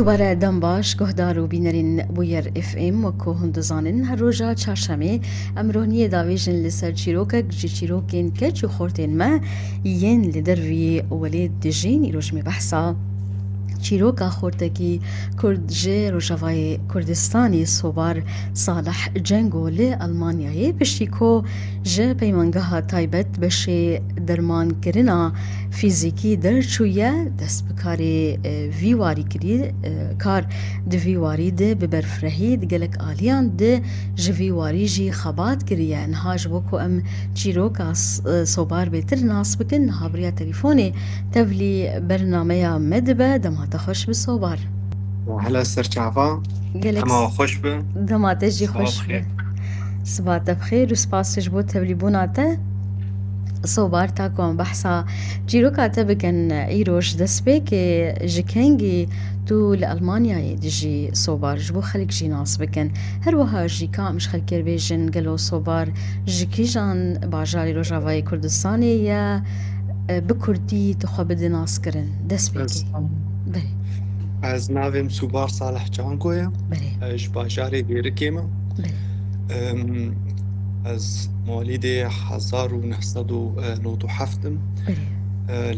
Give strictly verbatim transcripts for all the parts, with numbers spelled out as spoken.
Were dem baş, guhdar û bînerên Bûyer F M, wek ku hûn dizanin, her roja çarşemê em roniyê davêjin li ser çîrokek ji çîrokên keç û xortên me yên li dervî welêt dijîn. Îro ji me behsa çîroka xortekî Kurd ji Rojavayê Kurdistanê Sobar Salih Cengo li Almanyayê piştî ku ji peymangeha taybet beşê dermankirina fîzîkî derçûye, dest bi karê, e, vî warî kiriye, e, kar di vî warî de bi berfirehî di gelek aliyan de ji vî warî jî xebat kiriye. Niha ji bo ku em çîroka s-, e, Sobar bêtir nas bikin, niha bi riya telîfonê tevlî bernameya me dibe. Dema te xweş bi Sobar. Hela ser çava. Gelek Hema s-, xweş bi. Dema te jî Sibav xweş bi. Xêr. Siba te bi xêr û spas ji bo tevlîbûna te. Sobar, ta ku em behsa çîroka te bikin, îro ji destpêkê ji kengî tu li Almanyayê dijî, Sobar, ji bo xelk jî nas bikin. Her wiha jî ka em ji xelkê re bêjin, gelo Sobar ji kîjan bajarê Rojavayê Kurdistanê ye, e, bi kurdî tu xwe bide naskirin? Destpêkê. Ez Belê. Ez navê min Sobar Salih Cango ye. Belê. Ez ji bajarê Dêrikê me. Belê. Em, ez molîdê hezar û neh sed û nod û heft im. Belê. E,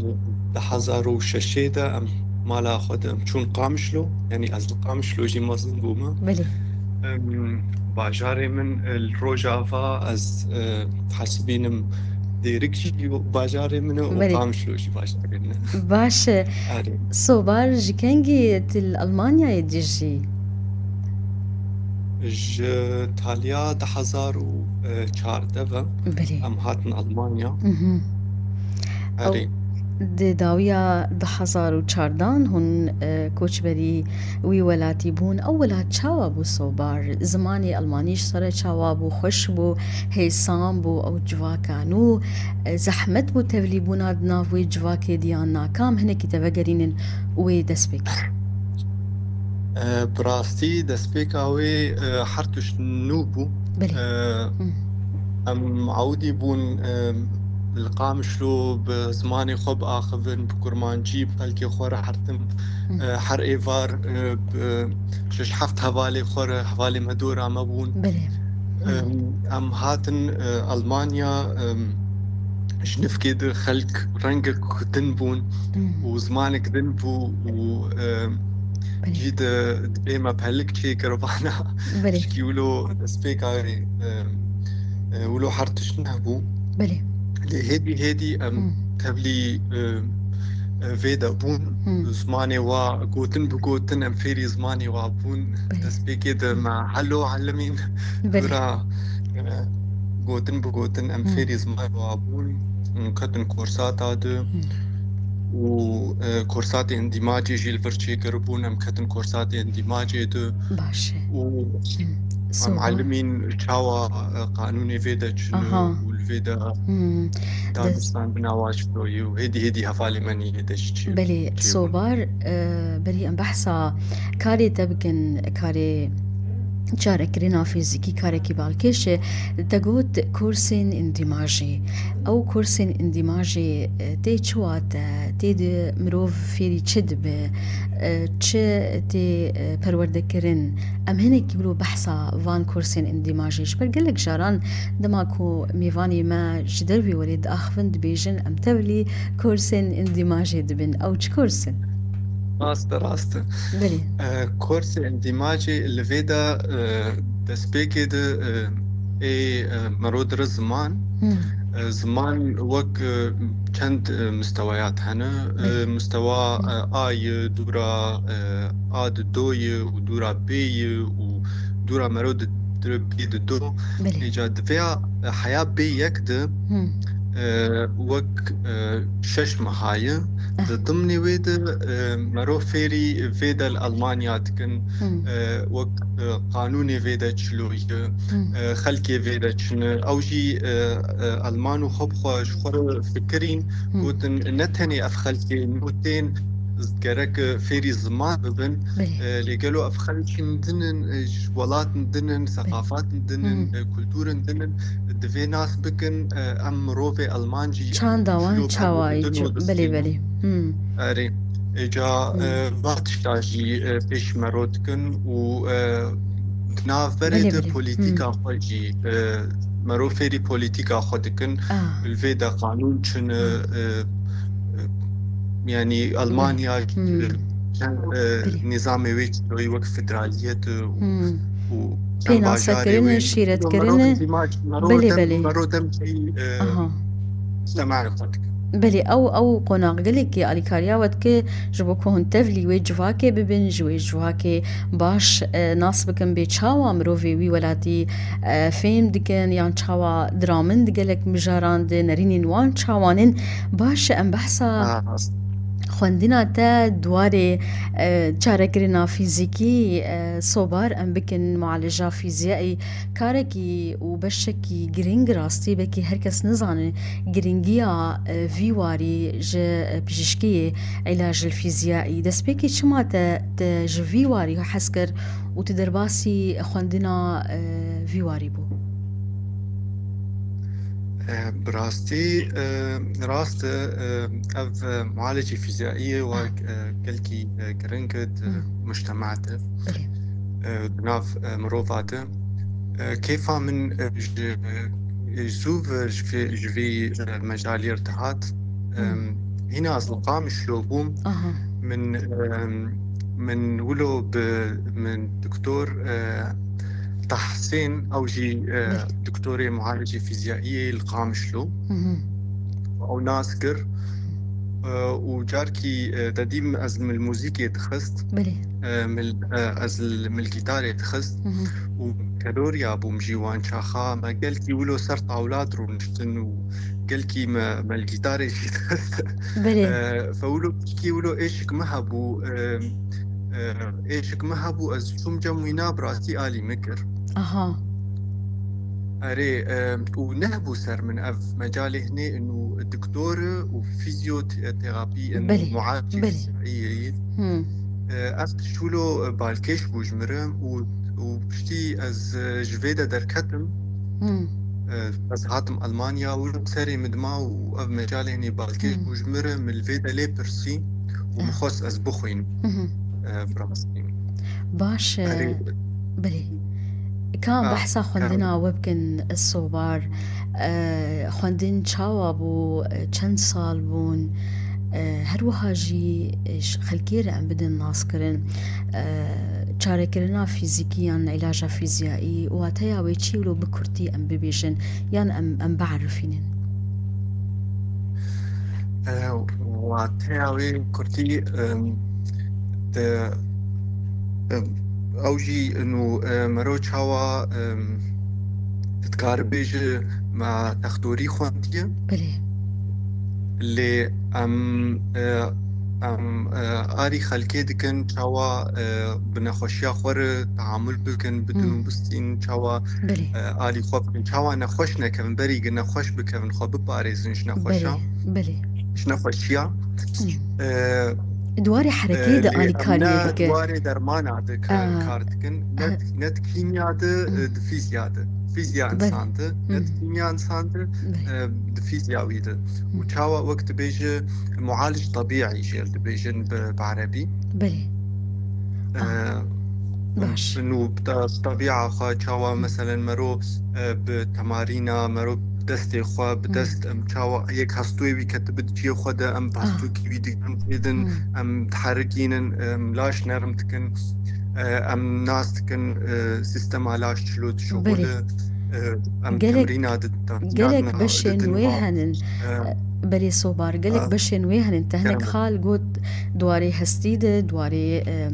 di hezar û şeşê de em mala xwe de em çûn Qamişlo. Yanî ez li Qamişlo jî mezin bûme. Belê. Em, bajarê min, e, li Rojava ez, e, hesibînim Dêrik jî bajarê min e û Belê. Qamişlo jî bajarê min e. Baş e. Erê. Sobar, ji kengî tu li Almanyayê dijî? Ji taliya du hezar û çardeh ve Belê. Em hatin Almanya. Mhm. Erê. Ew di dawiya du hezar û çardan hûn, e, koçberî wî welatî bûn. Ew welat çawa bû Sobar? Zimanê Almanî ji te re çawa bû? Xweş bû? Hêsan bû ew civaka nû? E, zehmet bû tevlîbûna di nav wê civakê de yan na? Ka em hinekî te vegerînin wê destpêkê. E, bi rastî destpêka wê, e, her tişt nû bû. Belê. E, Hmm. em ewdî bûn, e, li Qamişlo bi zimanê xwe biaxivin, bi kurmancî, bi xelkê xwe re hertim. Hmm. E, her êvar, e, bi şeş heft hevalê xwe re, hevalê me dora me bûn. Belê. Em, em hatin, e, Almanya, em, ji nifkê de xelk rengek din bûn Hmm. û zimanek din bû û, em, Belê. Cî de dibê me pelik çêkir vana. Belê. Çikî wilo destpêka, em, e, wilo her tişt nebû. Belê. Lê hêdî hêdî em Hmm. tevlî, e, e, vê de bûn. Hmm. Zimanê wa gotin bi gotin em fêrî zimanê wa bûn. Belê. Destpêkê de Hmm. me helo elimîn Belê. Dûra, e, gotin bi gotin em Hmm. fêrî zimanê wa bûn. Em ketin korsata de Hmm. û, e, korsatê îndîmacê jî li vir çêkiribûn. Em ketin korsatê îndîmacê de Baş e. û Hmm. em Soba. elimîn çawa, e, qanûnê vê de çin e Aha. û li vê de Hmm. Dad- danûstandina wa çi ye û hêdî hêdî hevalê me nî hê de jî çi Belê, çi Sobar, e, berî em behsa karê te bikin, karê çarekirina fîzîkî karekî balkêş e. Te got kursên îndîmajê. Ew kursên îndîmajê, e, tê çi wate? Tê de mirov fêrî çi dibe? E, çi tê, e, perwerdekirin? Em hinekî wilo behsa van kursên îndîmajê, ji ber gelek caran dema ku mêvanê me ji dervê welêt diaxivin, dibêjin, em tevlî kursên îndîmajê dibin. Ew çi kurs in? Rast e, rast e. Belê. E, kursê îndîmacê li vê de, e, destpêkê de, e, ê, e, mero dire ziman. Hmm. E, ziman wek, e, çend, e, mistewayat hene. E, Belê. Mistewa, Hmm. e, A ye, dûra, e, A di do ye û dûra B ye û dûra mero di, di B di do. Belê. Îca di vêya, e, heya B yek de, Hmm. e, wek, e, şeş meha ye. Ah. Di dimnê wê de, e, mero fêrî vê de li Almanya dikin. Hmm. E, wek, e, qanûnê vê de çilo ye. Hmm. E, xelkê vê de çi ne. Ew jî, e, e, Alman û xwe bi xwe ji xwe re fikirîn, Hmm. gotin, ne tenê ev xelkê nû tên gerek fêrî ziman bibin, Belê. e, lê gelo ev xelkên din in, e, ji welatin din in, Belê. Seqafatin din in, Hmm. e, kulturên din in, divê nas bikin, e, em mirovê Alman jî, em Çanda wan çilo çawa bibin yî û çi-, belê, distînin. Belê. Hmm. Erê. Êca, e, va tişta jî, e, pêş me ro dikin û, e, di nav berê de polîtîka xwe jî, e, me ro fêrî polîtîka xwe dikin. Li vê de qanûn çi ne, e, e, yanî Almanya, e, çend, e, nîzamê wê çi wek federaliyet û, û çend bajarê wê. Pênasekirin, şîretkirin. Belê, belê. Me ro dem jî, e, Aha. Belê, ew, ew qonax gelekî alîkariya we dike, ji bo ku hûn tevlî wê civakê bibin, ji wê civakê baş, e, nas bikin bê çawa mirovê wî welatî, e, fêm dikin, yan çawa diramin di gelek mijaran de, nerînên wan çawan in. Baş e, em behsa xwendina te di warê, e, çarekirina fîzîkî, e, sobar em bikin, mualeja fîzîyayî. Karekî û beşekî girîng rastî, belkî her kes nizane girîngiya, e, vî warî ji, e, pijîşkiyê, îlaj el fîzîyayî. Destpêkê çima te, te ji vî warî hez kir û tu derbasî xwendina, e, vî warî bû? E, bi rastî, e, rast e, e, ev, e, mualecê fîzîyayî ye, wa, e, gelkî, e, girîng e di mujtema de. Belê. E, di nav, e, mirova de. E, kêfa min, e, ji, e, zû ve ji vê, ji vê, e, mecalê re dihat. E, hîna ez li Qamişlo bûm. Min, e, min wilo bi min doktor, e, Tahsên, ew jî, e, doktorê mualecê fîzîyayî ye li Qamişlo. Ew nas kir. E, û carkî, e, te dîm ez min li muzîkê dixist. Belê. E, min, e, ez li, min li gîtarê dixist. Û terorya bûm jî wan çaxa. Me gelkî wilo ser tawla dirûniştin û gelkî me, me li gîtarê jî dixist. Belê. E, fe wilo pişkî wilo êşik me hebû. E, e, êşik me hebû, ez çûm cem wîna, bi rastî alî min kir. Aha. Erê, e, û nehbû ser min ev mecalê hinê û doktor û fîzyoterapî û mualecê fîzîyayî. E, ev tişt wilo, e, balkêş bû ji min re û, û piştî ez, e, ji vê de derketim. E, ez hatim Almanya, wilo serê min dima û ev mecalê hinê balkêş bû ji min re, min li vê de lê pirsî û min xwest ez bixwînim. E, bi rastî. Baş e. Erê. Belê. Ka behsa xwendina we bikin, Sobar. E, xwendin çawa bû? E, çend sal bûn? E, her wiha jî, e, ş-, xelkê re em bidin naskirin. E, çarekirina fîzîkî yan îlaja fîzîyayî, wateya wê çi wilo bi kurtî em bibêjin yan em, em biarifînin? E, wateya wê kurtî, em, de, em, ew jî nû, e, mero çawa, em, tu dikare bêje me textorî xwendiye. Belê. Lê em, e, em, e, arî xelkê dikin çawa, e, bi nexweşiya xwe re teamul bikin, bidin û bistînin, çawa, e, alî xwe bikin, çawa nexweş nekevin, berî gi nexweş bikevin, xwe biparêzin ji nexweşa. Belê, belê. Ji nexweşiya. E, Di warê herekeyê de alîkariyê dike. Di warê dermana de kar dikin. Ne, ne di kîmya de, e, di fîzya de. Fîzya insan de, ne di kîmya insan de, e, di fîzya wî de. Û çawa wek dibêje mualic tebîî jê dibêjin bi, bi erebî. Belê. E, baş. Nû bi te-, bi tebîa xwe çawa, meselen, mero, e, bi temarîna, mero bi destê xwe, bi dest, em çawa yek hestûyê wî ketibi di cihê xwe de, em bi hestûkî wî digirin têdin, em diherikînin, em laş nerm dikin, e, em nas dikin, e, sîstema laş çilo dişuxule, e, em temrîna didin, gelek beşên wê henin. E, belê Sobar, gelek beşên wê henin. Te hinek xal got di warê hestî de, di warê, e,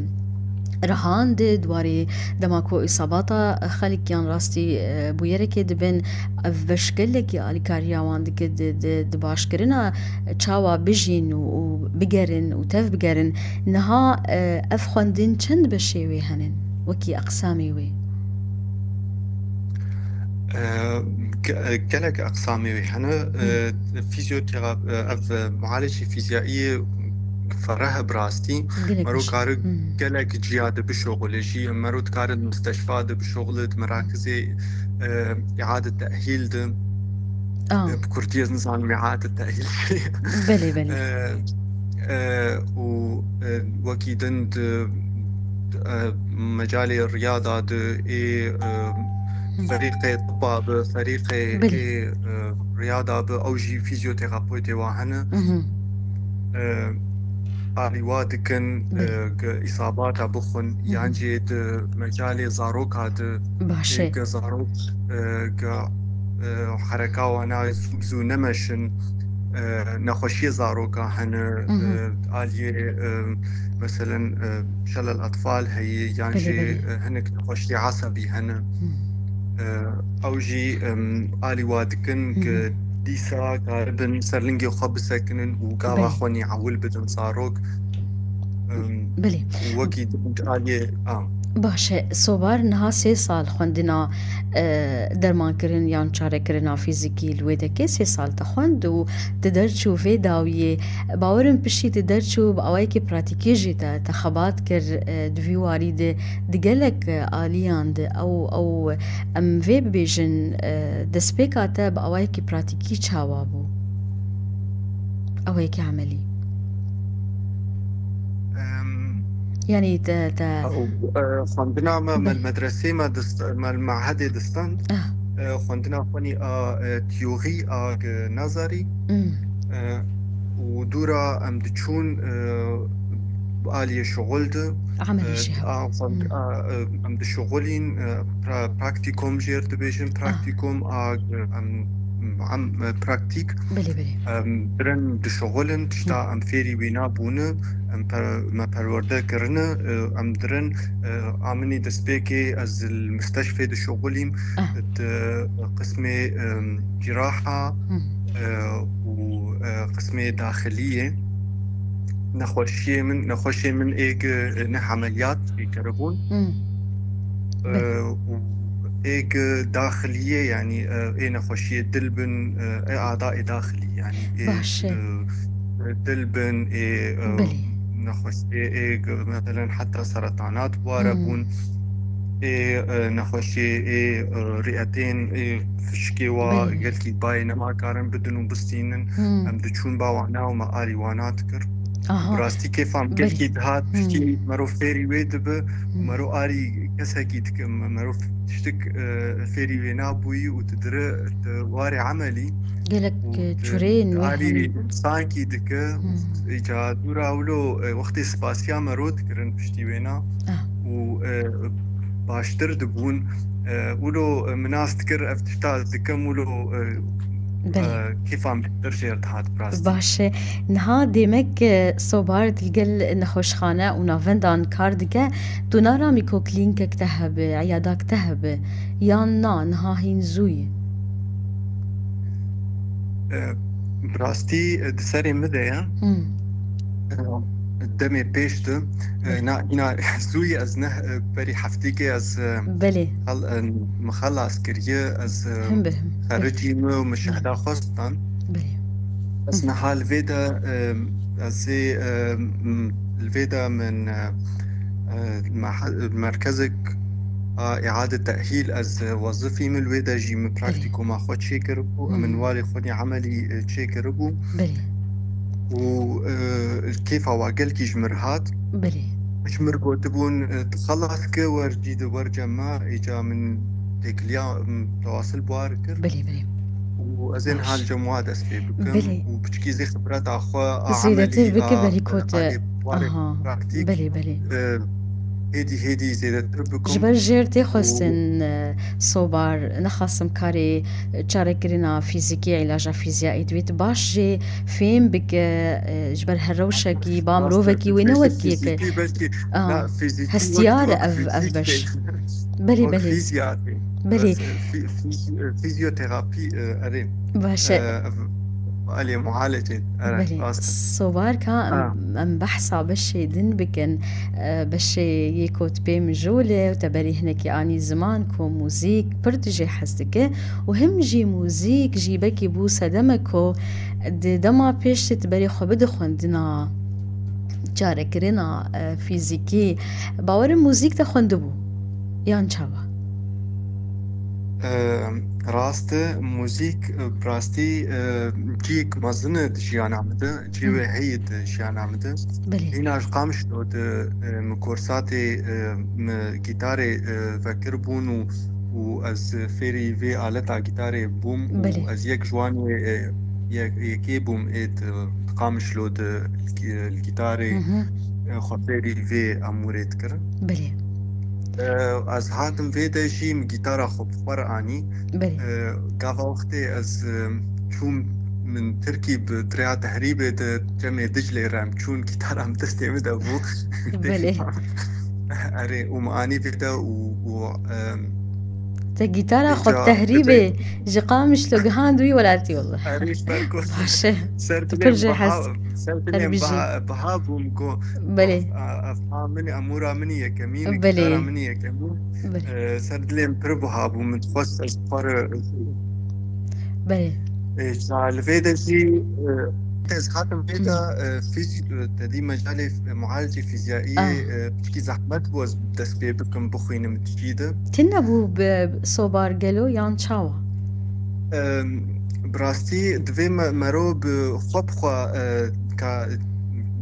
rihan de, di warê dema ku îsabata xelk yan rastî, e, bûyerekê dibin, ev beş gelekî alîkariya wan dike di, di, di başkirina çawa bijîn û, û bigerin û tev bigerin. Niha, e, ev xwendin çend beşê wê henin, wekî eqsamê wê? E, ge-, gelek eqsamê wê hene. E, fîzyotera-, e, ev, e, mualecê fîzyayî fereh e bi rastî. Mero dikare gelek ciya de bişoxile jî. Mero dikare di misteşfa de bişoxile, di merakizê, e, îade tehîl de. E, bi kurtî ez nizanim îade tehîl çi ye. Belê, belê. E, e, û, e, wekî din di, e, mecalê riyada di ê, e, ferîqê tiba bi, ferîqê ê, e, riyada bi, ew jî fîzyoterapeutê wa hene. E, alî wa dikin, e, ku îsabata bixwin, yan jî di mecalê zaroka di, Baş e. Ku zarok, e, ku, e, hereka wana zû bi zû nemeşin, e, nexweşiyê zaroka hene, e, aliyê, e, meselen, e, şelel etfal heye, yan Belê, jî, belê. e, hinek nexweşiyê esebî hene. E, ew jî, em, alî wa dikin ku dîsa karibin ser lingê xwe bisekinin û gava Belê. xwe nî ewil bidin zarok. Em, Belê. û wekî din aliyê, a. Baş e, Sobar niha sê sal xwendina, e, dermankirin yan çarekirina fîzîkî li wê dekê, sê sal te xwend û tu derçû vê dawiyê. Bawer im piştî tu derçû bi awayekî pratîkî jî te, te xebat kir, e, di vî warî de di gelek, e, aliyan de ew, ew, em vê bibêjin, e, destpêka te bi awayekî pratîkî çawa bû? Awayekî emelî. Em, Yanî te, te ew, e, xwendina me, Belê. me li medresê me dist-, me li mehedê distand. Ah. E, xwendina xwe nî a, e, tiyûrî a, e, nazarî. Mm. E, û dûra em diçûn, e, aliyê şixul de, Emelî e, jî hebe. a, xwend-, Mm. a, e, em dişixulîn, e, pra-, praktikum jêr dibêjin, Ah. praktikum a, e, em, em, e, praktîk. Belê, belê. Em, dirin dişixulin, tişta Hı. em fêrî wîna bûne, em per-, me perwerde kirine, e, em dirin, e, a minî destpêkê ez li misteşfê dişixulîm, Ah. di qismê, e, ciraha, Hı. e, û, e, qismê daxiliyê. Nexweşiyê min, nexweşê min êg, e, neh emeliyat ê kiribûn. Hı. E, Belê. û êg daxiliyê, yanî, e, ê nexweşiyê dil bin, e, ê ada ê daxilî, yanî ê, Baş e. e, dil bin, ê, e, Belê. nexweşiyê ê, meselen heta seretanat ware Hmm. bûn, ê, e, nexweşiyê ê, e, rîetên, ê fişkê wa Belê. gelkî bayê nema karin bidin û bistînin. Hmm. Em diçûn ba wana û me alî wana dikir. Aha. Bi rastî kêfa min Belê. gelkî dihat, Hmm. piştî mero fêrî wê dibi, Hmm. mero arî kesekî dike, me-, mero tiştik, e, fêrî wê nabûyî û tu dire, tu warê emelî Gelek, û e, tu çûreyên wê arî hene. sankî dike. Hmm. Îca dûra wilo, e, wextê spasiya mero dikirin piştî wêna Ah. û, e, baştir dibûn. E, wilo, e, min nas dikir, ev tişta ez dikim, wilo, e, Belê. e, kêfa min pir jêr dihat bi rastî. Baş e. Niha demek, e, Sobar di gel nexweşxane û navendan kar dike, tu naramî ku klînkek te hebe, eyadak te hebe, yan na, niha hîn zû ye? E, bi rastî, e, di serê min de ye. Hmm. E, demê pêş de, e, Belê. na, hîna zû ye, ez ne, e, berî heftêkê ez, e, Belê. xel-, e, min xelas kiriye, ez, e, Him bi him. Belê. xericî min û min Belê. şehda xwe stan. Belê. Ez Hı. niha li vê de, e, ez ê, e, m-, li vê de min, e, e, meha-, merkezek a îade tehîl ez, e, wezifî min li wê de jî min Belê. praktîkoma xwe çêkiribû, Hı. min warê xwe nî emelî, e, çêkiribû. Belê. Û, e, kêfa wa gelkî ji mir hat. Belê. Ji mir gotibûn, e, tu xelas ke wer cî di wer cem me, îca min têkiliya, m, tewasil bi wa re kir. Belê, belê. Û ez ê Baş. niha li cem wa dest pê bikim Belê. û piçkî zê xibreta xwe a Zêdetir emelî, bike a, berî ku te alê warê Aha. praktîk, Belê, belê. e, hêdî hêdî zêdetir bikim. Ji ber jêr tê Û xwestin, e, Sobar, nexasim karê çarekirina fîzîkî, îlaja fîzya ê divê tu baş jê fêm bike, e, ji ber her rewşekî ba mirovekî wê ne wekî yeke. Fîzîkî belkî, Ah, na, fîzîkî hestiyar wek, ev, wek ev beş. fîzîkê. Belê, Wek belê. fîzya tê. Belê. Bes, e, fî-, fîz-, e, fîzyoterapî, e, erê. Baş e. E, ev, alê mualecê, erê, Belê. rast e. Sobar ka em, Ha. em behsa beşê din bikin. E, beşê yê ku tu pê mijûl e û te berî hinekî anî ziman ku muzîk pir tu jê hez dike û him jî muzîk jî belkî bû sedeme ku di dema pêş de tu berê xwe bide xwendina çarekirina, e, fîzîkî. Bawerim muzîk te xwendibû yan çawa? E, Rast e, muzîk, e, bi rastî, e, cihek mezin e di jiyana min de, cihê wê heye di jiyana min de. Belê. Hîna ji Qamişlo de, e, min korsatê, e, min gîtarê, e, vekiribûn û, û ez fêrî vê aleta gîtarê bûm û Belê. ez yek ji wan ê, e, yek, yekê bûm ê di, di Qamişlo de li gî-, li gîtarê, Hı hı. e, xwe fêrî vê emûrê dikirin. Belê. E, ez hatim vê de jî min gîtara xwe bi xwe re anî. Belê. E, gava wextê ez, e, çûm min Tirkî bi Dirêya Tehrîbê de Cemê Diclê re em çûn, gîtara min destê min de bû. Belê. Erê, û min anî vê de û, û, e, Te gîtara xwe bi Vêca Tehrîbê ji Qamişlo gihand wî welatî wele. Erê, ji ber ku Baş e. ser Tu dilê pir min jê biha, hez. ser Her dilê min bijî. biha, biha bûm ku Belê. a, ev ha min, emûra min yekemîn, Belê. gîtara min yekemîn. Belê. E, ser dilê min pir biha bû, min dixwest ez xwe re Belê. E, ji li vê de jî, e, ez hatim vê de, Hı. e, fîzî-, e, te dî mecalê f-, mualecê fîzyaiyê, Ah. e, piçkî zehmet bû ez dest pê bikim, bixwînim tiştî de. Tune bû bi Sobar gelo yan çawa? Em, bi rastî divê me, mero bi xwe bi xwe, e, ka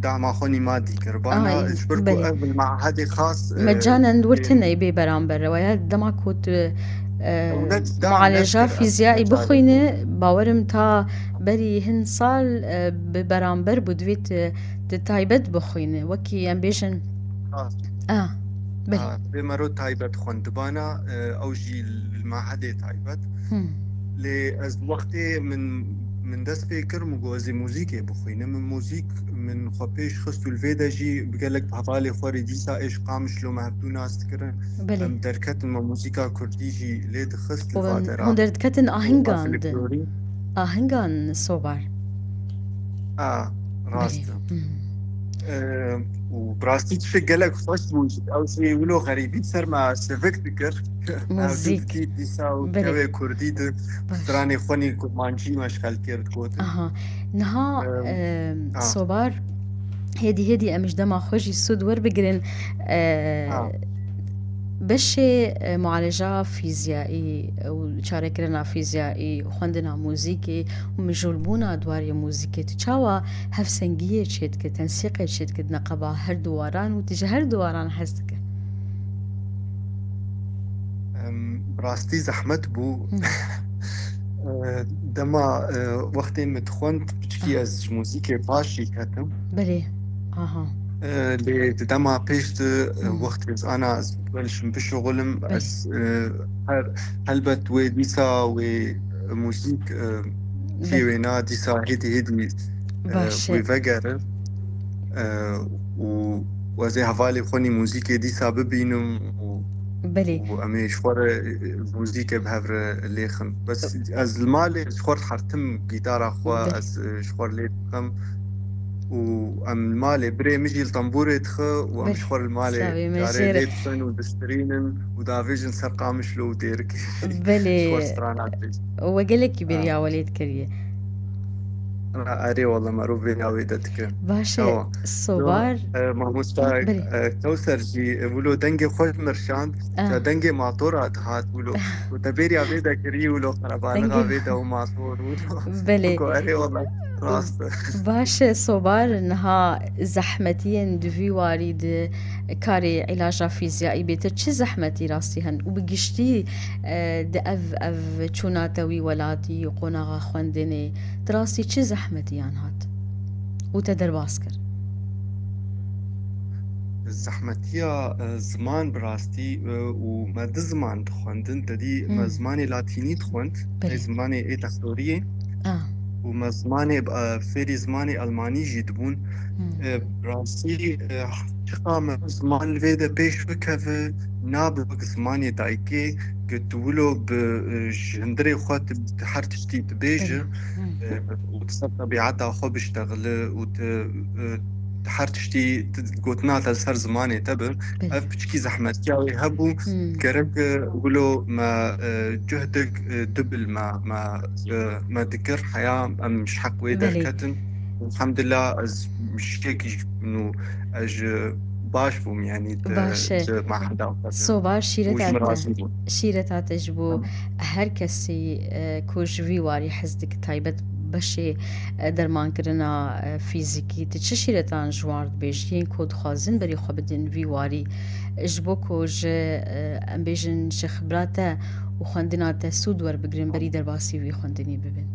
dama xwe nîmadî kir. Bana Ay, ji ber ku belê. ev li mahedê xas, e, Mecanen wir e, tune bê beramber re. Waya dema ku tu, e, Ew ne, da, mualeja ne, fîzyayî ne, bixwîne, bawerim ta berî hin sal, e, bi beramber bû, divê tu, tu taybet bixwîne. Wekî em bêjin, Rast. Ah, belê. Ah, divê mero taybet xwendibana, e, ew jî li mahedê taybet. Hmm. Lê ez wextê min, min dest pê kir, min got, ez ê muzîkê bixwînim. Min muzîk, min xwe pêş xist û li vê de jî bi gelek hevalê xwe rê dîsa ê ji Qamişlo me hevdû nas dikirin. Belê. Em derketin, me muzîka kurdî jî lê dixist li Û va dera. hûn derdiketin Û ahingan de. folklorî. Ahingan Sobar. A, rast Belê. e. Hmm. E, û bi rastî tiştek gelek xweş bû. Ew jî wilo xerîbî ser me sivik dikir. Muzîk. Dîsa û Belê. kevê kurdî di Baş. stranê xwe nî kurmancî me ji xelkê re digotin. Aha. Niha, Em, em, ha. Sobar, hêdî hêdî em ji dema xwe jî sûd werbigirin. E, Ha. beşê, e, mualeja fîzyayî û çarekirina fîzyayî û xwendina muzîkê û mijûlbûna di warê muzîkê, tu çawa hevsengiyê çêdike, tensîqê çêdike di neqeba her du waran û tu ji her du waran hez dike? Em, bi rastî zehmet bû. Hı. E, dema, e, wextê min dixwend, piçkî Ah. ez ji muzîkê paş jî ketim. Belê. Aha. E, lê di dema pêş de, e, Hmm. wextê ez ana ez bişim bişuxulim, Belê. ez, e, her, helbet wê dîsa wê muzîk, e, Belê. tê wêna dîsa hêdî hêdî, e, Baş e. wê vegere. E, û, û ez ê hevalê xwe nî muzîkê dîsa bibînim û, Belê. û em ê ji xwe re, e, muzîkê bi hev re lêxin. Bes ez li malê ji xwe re hertim gîtara xwe, Belê. ez, e, ji xwe re lê dixim. Û em li malê, birê min jî li tembûrê dixe û em Belê. ji xwe re li malê Savê me carê jê re. lê dixin û diştirînin û davêjin ser Qamişlo û Dêrikê. Belê. Ji xwe re strana dibêjin. We gelekî Ha. bêriya we lê dikiriye. Erê wele, mero vêya wê de dikim. Baş e, Tamam. Sobar. E, mamosta, Belê. e, Kewser jî, e, wilo dengê xwe mirşand, Ah. te dengê matora dihat wilo. Ku te bêriya vê de kirî wilo, qerebalixa Dengê vê de û mator wilo. Belê. Ku erê wele, rast e. Baş e, Sobar, niha zehmetiyên di vî warî di karê îlaja fîzyayî bê te çi zehmetî rastî hen? Û bi giştî, e, di ev, ev çûna te wî welatî, qonaxa xwendinê, di rastî çi zehmetiyan hat û te derbas kir? Zehmetiya, e, ziman bi rastî, e, û me di ziman dixwendin, te dî me Hmm. zimanê latînî dixwend, Belê. ê zimanê ê textoriyê. Ah. Û me zimanê, e, fêrî zimanê elmanî jî dibûn. Hmm. E, bi rastî, e, çiqa me ziman li vê de pêş bikeve, nabe wek zimanê dayikê, ku tu wilo bi, e, ji hundirê xwe tu, tu her tiştî dibêje, Belê. Hmm. e, û tu ser tebiata xwe biştexile û tu, e, tu her tiştî tu gotina te li ser zimanê te be. Belê. Ev piçkî zehmetiya wê hebû. Hmm. Gerek, e, wilo me, e, cuhdek, e, dubil me, me, e, me dikir heya em ji heq wê Belê. derketin. Elhamdulillah, ez ji yekî ji nû, ez ji baş bûm, yanî di, Baş e. ji maheda xwe de. Sobar Û ji şîreta min te. razî bûn. Şîreta te ji bo her kesî, e, ku ji vî warî hez dike, taybet beşê, e, dermankirina, e, fîzîkî. Tu çi şîretan ji war dibêjî? Yên ku dixwazin berî xwe bidin vî warî. Ji bo ku ji, e, em bêjin ji xibra te û xwendina te sûd werbigrin, berî derbasî vî xwendinî bibin.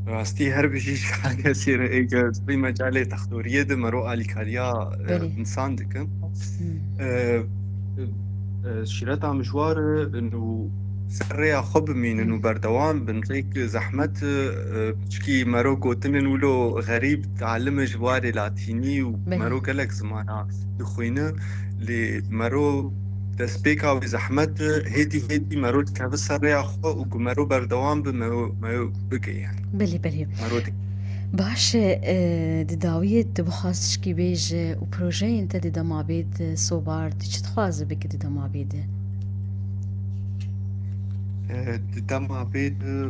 Rastî her bijî ji kesî re êge vî mecalê textoriyê de mero alîkariya, e, Belê. Însan dikin. Hmm. E, e, şîreta min ji war e, û ser rêya xwe bimînin û Hmm. berdewam bin. Rêk zehmet, e, çikî mero gotinin wilo xerîb, alim e ji warê latînî û Belê. mero gelek zimana dixwîne. Lê mero destpêka wî zehmet e, hêdî hêdî mero dikeve ser rêya xwe û ku mero berdewam bi, mero, mero bike yani. Belê, belê. Mero dik- Baş e, e, di dawiyê tu bixwaz tişkî bêje û projeyên te di dema bê de Sobar, tu çi dixwaze bike di dema bê de? E, di dema bê de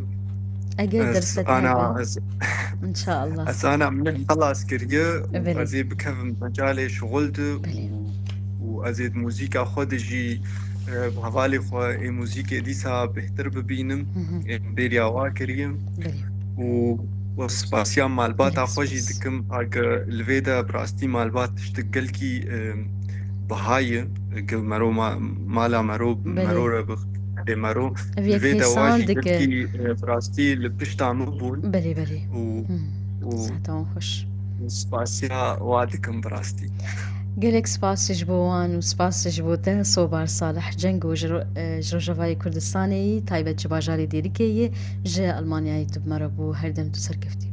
Eger ez derfet ana hebe. ez, İnşallah. ez ana min xelas kiriye û Belê. ez ê bikevim mecalê şixul de Belê. û, û ez ê di muzîka xwe de jî, e, bi hevalê xwe ê muzîkê dîsa bêhtir bibînim. Hı hı. Ê bêriya wa kiriye Belê. û, û spasiya malbata Gelek xwe jî spas. dikim. Age li vê de bi rastî malbat tiştik gelkî, e, biha ye. Ge mero ma-, mala mero, Belê. mero re bi, ê mero. Ev Li yek vê de wa hêsan jî dike. gelkî, e, bi rastî li pişta min bûn. Belê, belê. Û, Hmm. û Saetan xweş. spasiya wa dikim bi rastî. Gelek spas ji bo wan û spas ji bo te Sobar Salih Cengo ji ro-, e, ji Rojavayê Kurdistanê yî, taybet ji bajarê Dêrikê yî, ji Almanyayê tu bi me re bû, her dem tu serkeftî.